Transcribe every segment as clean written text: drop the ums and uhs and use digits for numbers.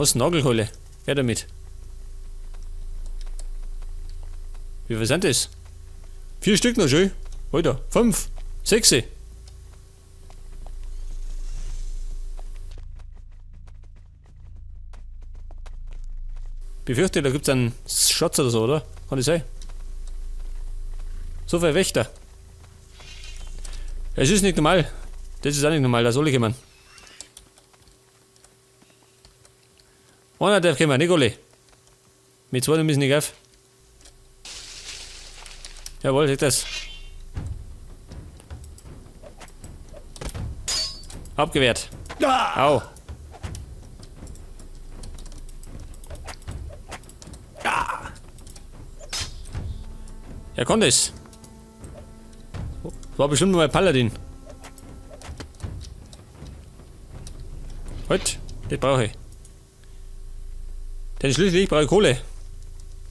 Was? Nagelkeule? Her damit. Wie viel sind das? 4 Stück noch, schön. Alter, 5, 6. Befürchte, da gibt's einen Schatz oder so, oder? Kann das sein? So viel Wächter. Es ist nicht normal. Das ist auch nicht normal, da soll ich kommen. Einer darf kommen, nicht alle. Mit zwei müssen nicht auf. Jawohl, seht das. Abgewehrt. Au. Er konnte es. War bestimmt nur ein Paladin. Halt, das brauche ich. Den Schlüssel, ich brauche Kohle.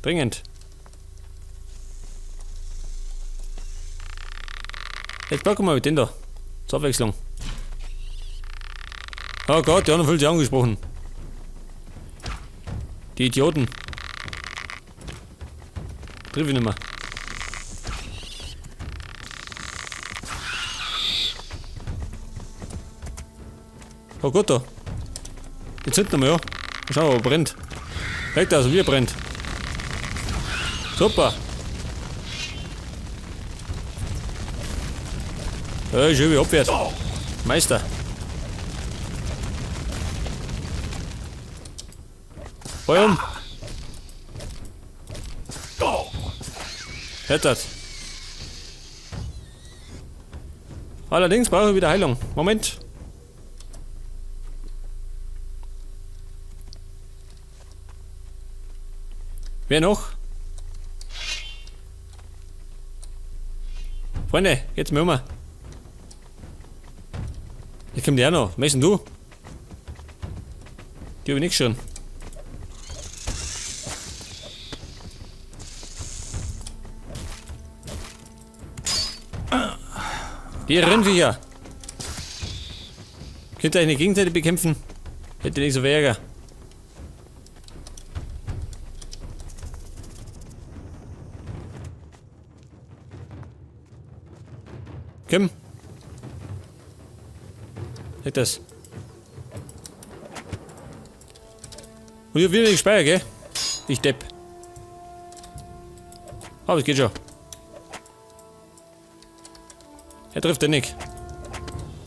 Dringend. Jetzt packen wir mit den da. Zur Abwechslung. Oh Gott, die anderen fühlen sich angesprochen. Die Idioten. Triff ich nicht mehr. Oh Gott, da. Jetzt zünden wir, ja. Mal schauen, ob er brennt. Weg da, also wie er brennt. Super. Ja, schön wie abwehrt. Meister. Feuer um. Hättert. Allerdings brauche ich wieder Heilung. Moment. Wer noch? Freunde, geht's mir um. Ich komm dir auch noch. Was denn du? Die hab ich nicht schon. Die Rennviecher. Könnt ihr euch nicht gegenseitig bekämpfen? Hätte nicht so viel Ärger. Komm. Seht das. Und ich hab wieder nicht gespeichert, gell? Ich Depp. Aber es geht schon. Er trifft den nicht.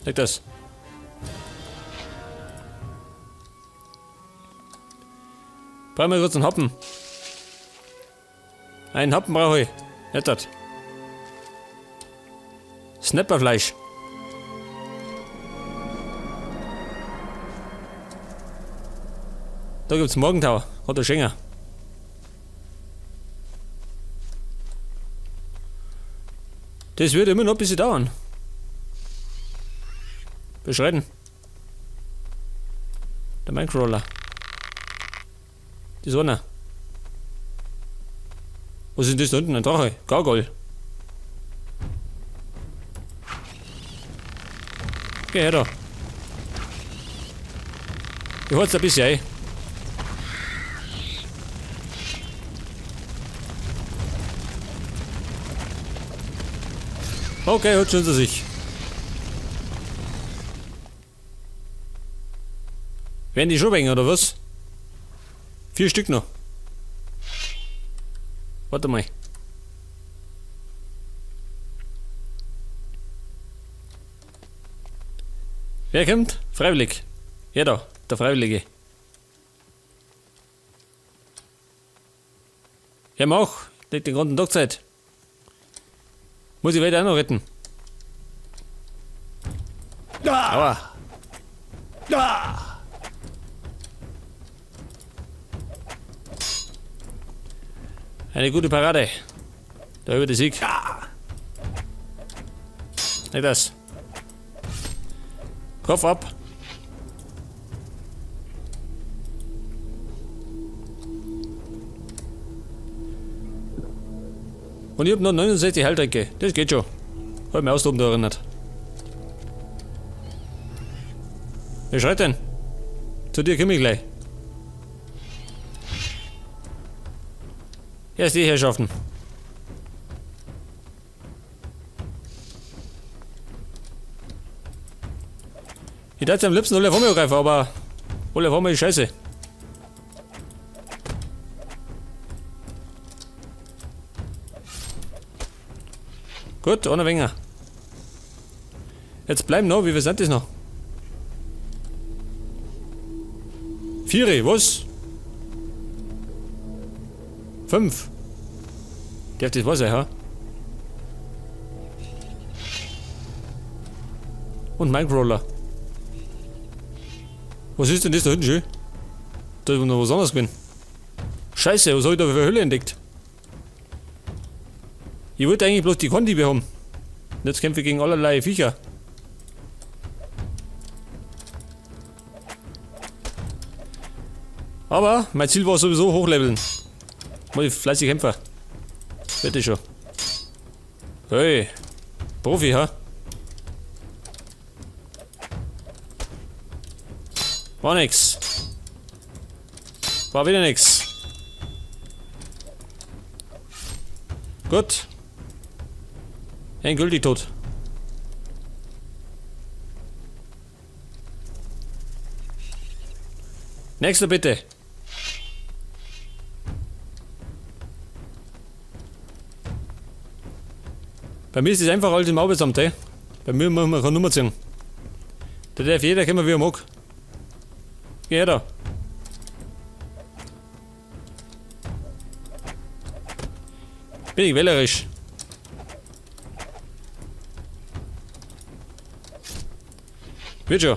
Seht das. Brauchen wir kurz einen Happen. Einen Happen brauche ich. Nicht das. Snapperfleisch. Da gibt's Morgentau. Hat der Schenker. Das wird immer noch ein bisschen dauern. Beschreiten. Der Minecrawler. Die Sonne. Was ist denn das da unten? Ein Drache. Gargoyle. Geh her da. Ich hol's ein bisschen ein. Okay, hat schon sich. Werden die schon wegen, oder was? 4 Stück noch. Warte mal. Wer kommt? Freiwillig. Ja da, der Freiwillige. Ja, mach. Liegt den ganzen Tag Zeit. Muss ich weiter auch noch retten. Aua. Eine gute Parade. Da über den Sieg. Nicht das. Kopf ab. Und ich hab noch 69 Heiltränke. Das geht schon. Halt mir austoben da erinnert. Wer schreit denn? Zu dir komm ich gleich. Erst die Herrschaften. Ich darf am liebsten alle vor mir angreifen, aber alle vor mir ist scheiße. Gut, einer weniger. Jetzt bleiben noch, wie viel sind das noch? 4, was? 5. Darf das was sein, ha? Und Minecrawler. Was ist denn das da hinten schön? Da ist noch was anderes gewesen. Scheiße, was hab ich da für eine Höhle entdeckt? Ich wollte eigentlich bloß die Korndiebe haben. Und jetzt kämpfe ich gegen allerlei Viecher. Aber mein Ziel war sowieso hochleveln. Muss ich fleißig kämpfen. Bitte schon. Hey, Profi, ha? War nix. War wieder nix. Gut. Endgültig tot. Nächster bitte. Bei mir ist es einfach alles im Arbeitsamt, ey. Bei mir muss man keine Nummer ziehen. Da darf jeder kommen, wie er mag. Geh her da. Bin ich wählerisch. Wird schon.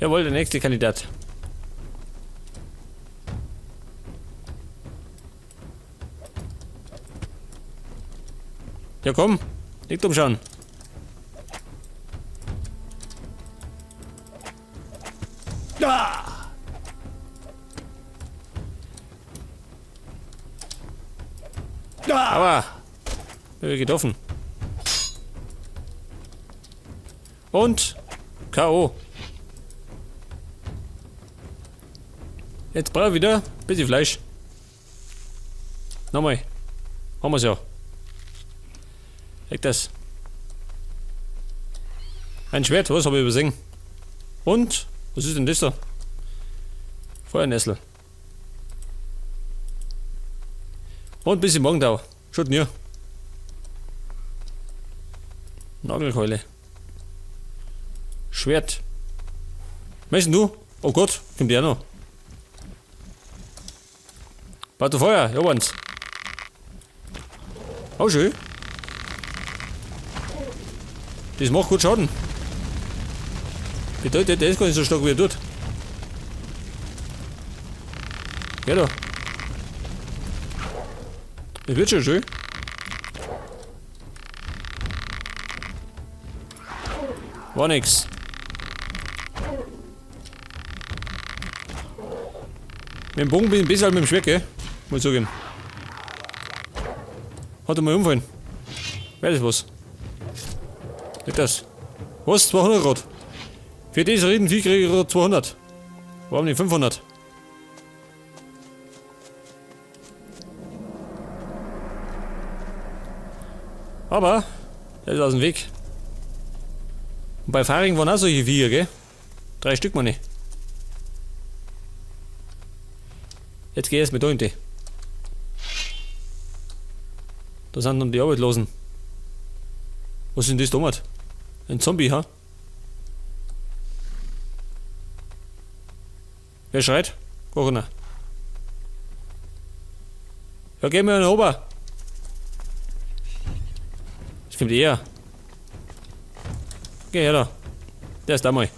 Jawohl, der nächste Kandidat. Ja komm, nicht umschauen. Ah! Ah! Aber getroffen. Und K.O. Jetzt brauche ich wieder ein bisschen Fleisch. Nochmal. Haben wir's ja. Leg das. Ein Schwert, was habe ich übersehen? Und? Was ist denn das da? Feuernessel. Und ein bisschen Morgentau. Schaut mir. Nagelkeule. Schwert. Was ist denn du? Oh Gott, kommt der noch. Warte Feuer, ja eins. Oh schön. Das macht gut Schaden. Bedeutet, der ist gar nicht so stark, wie er tut. Ja da. Das wird schon schön. War nix. Mit dem Bogen bin ich besser als mit dem Schwert, gell? Muss ich zugeben. Hat er mal umfallen. Wer ist was? Nicht das. Was? 200 Grad. Für das Riesenvieh kriege ich gerade 200. Warum nicht 500? Aber, der ist aus dem Weg. Und bei Faring waren auch solche Viecher, gell? 3 Stück, meine ich. Jetzt geh ich erst mit da hinten. Da sind dann die Arbeitslosen. Was ist denn das damals? Ein Zombie, ha? Wer schreit? Corona. Ja, geh mir nach oben. Das kommt eher. Geh her da. Der ist da mal.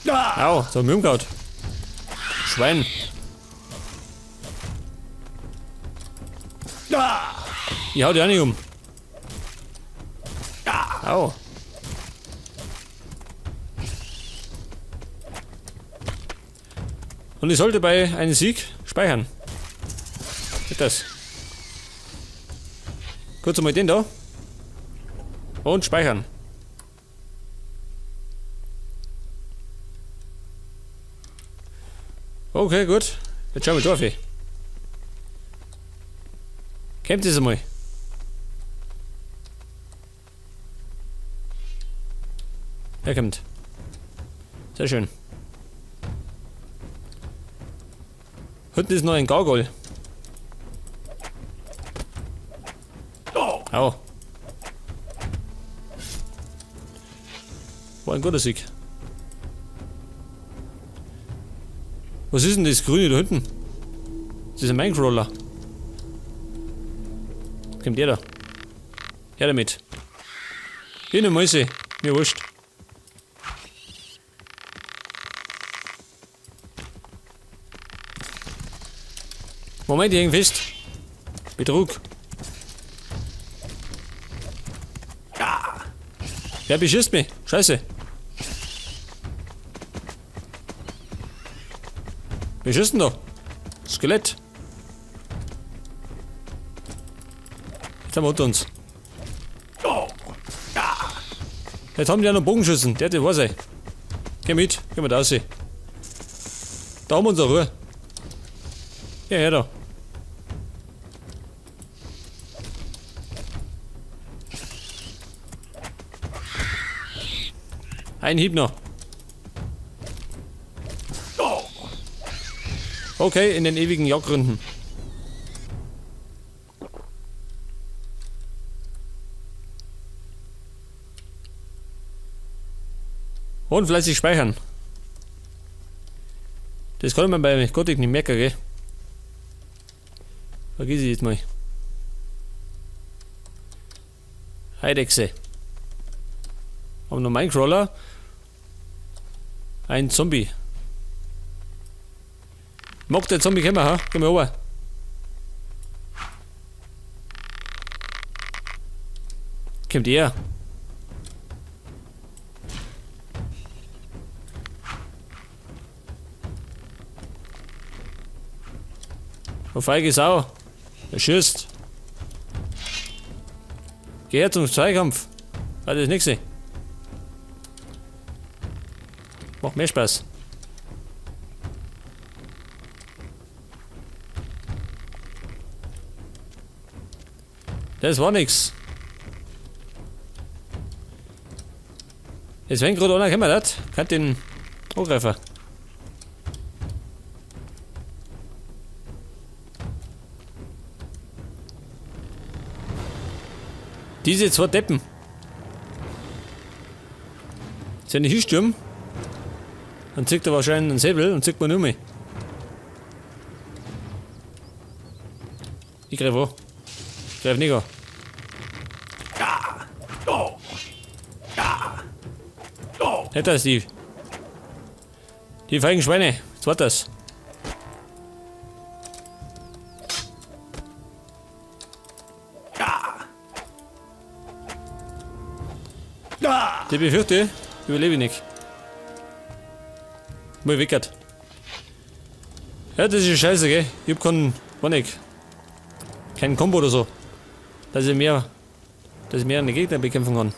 Au, so ein umgehauen. Schwein. Ich hau dich auch nicht um. Au. Und ich sollte bei einem Sieg speichern. Geht das? Kurz einmal den da. Und speichern. Okay, gut. Jetzt schauen wir da auf. Kommt das einmal. Er kommt. Sehr schön. Hinten ist noch ein Gargoyle. Au. War ein guter Sieg. Was ist denn das Grüne da hinten? Das ist ein Minecrawler. Kommt der da? Her damit. Hier eine Mäuse. Mir wurscht. Moment, ich häng fest. Betrug. Wer beschießt mich? Scheiße. Wer schießt denn da? Skelett. Jetzt haben wir unter uns. Jetzt haben die ja noch Bogenschützen. Der, der weiß ich. Geh mit, geh mit raus. Da haben wir unsere Ruhe. Ja, her da. Ein Hieb noch. Okay, in den ewigen Jagdgründen. Und fleißig speichern. Das kann man bei Gothic nicht merken, gell? Vergiss ich jetzt mal. Heidechse. Haben noch Minecrawler. Ein Zombie. Mag der Zombie kommen, ha? Geh mal runter. Kommt er? Oh, feige Sau. Er schießt. Geh her zum Zweikampf. Ah, das ist nix. Macht mehr Spaß. Das war nix. Jetzt wenn gerade einer kommen, das kann den angreifen. Diese zwei Deppen. Jetzt wenn ich hinstürme, dann zieht er wahrscheinlich einen Säbel und zieht man nur mehr. Ich greife an. Ich greife nicht an. Nicht das, die. Die feigen Schweine. Jetzt war das. Die befürchte, überlebe ich nicht. Mal weckert. Ja, das ist scheiße, gell? Ich hab keinen, war nicht. Kein Kombo oder so. Dass ich mehr Gegner bekämpfen kann.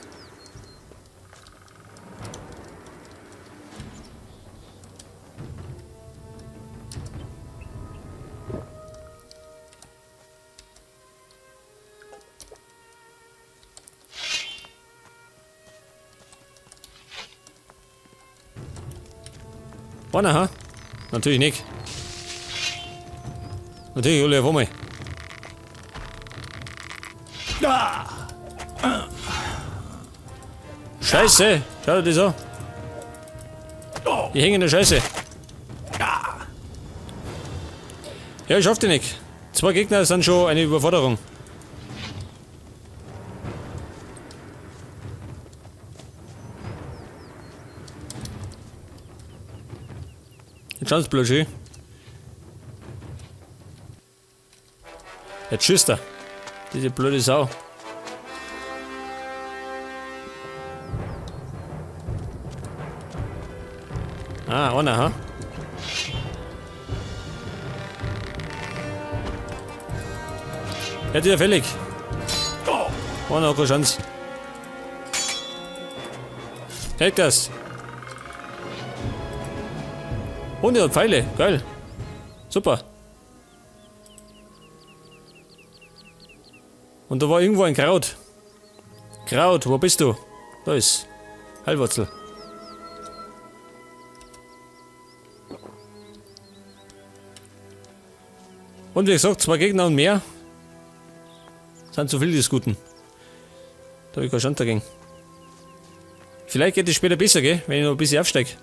Einer, ha? Natürlich nicht. Natürlich, Julia, wo mal. Scheiße! Schau dir das an. Die hängen in der Scheiße. Ja, ich schaff die nicht. Zwei Gegner sind schon eine Überforderung. Jetzt schaut's blöd schön. Jetzt schießt er. Diese blöde Sau. Ah, einer, ha? Ja, die ist ja fällig. Einer hat keine Chance. Take das. Und er hat Pfeile. Geil. Super. Und da war irgendwo ein Kraut. Kraut, wo bist du? Da ist Heilwurzel. Und wie gesagt, 2 Gegner und mehr sind zu viel des Guten. Da hab ich keine Chance dagegen. Vielleicht geht es später besser, gell? Wenn ich noch ein bisschen aufsteig.